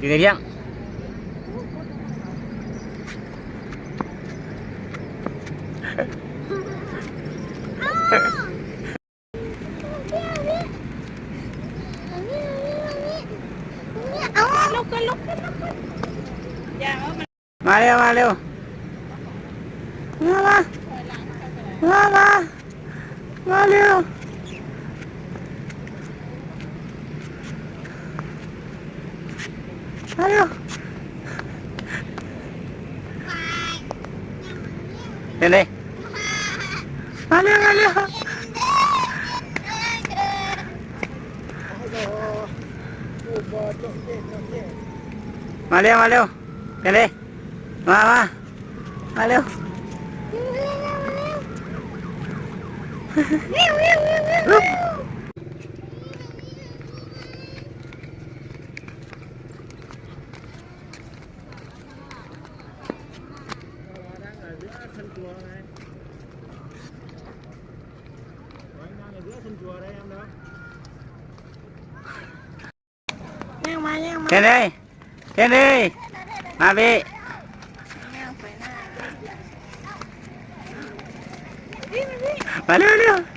ຢູ່ໃນລ້ຽງ. ມາເລັວ ມາເລັວ ມາ ມາ ມາ ມາເລັວ ມາເລັວ ເຫັນເດ້ ມາເລັວ ມາເລັວ. ມາເລັວ ມາເລັວ ເປັນເດ້ ມາ ມາ ມາເລັວ ຍ່າງມາ ຍ່າງມາ ເຫັນເດ້ ເຫັນເດ້ ມາພີ່ ຍ່າງໄປໜ້າ ມາເລັວ ເລັວ.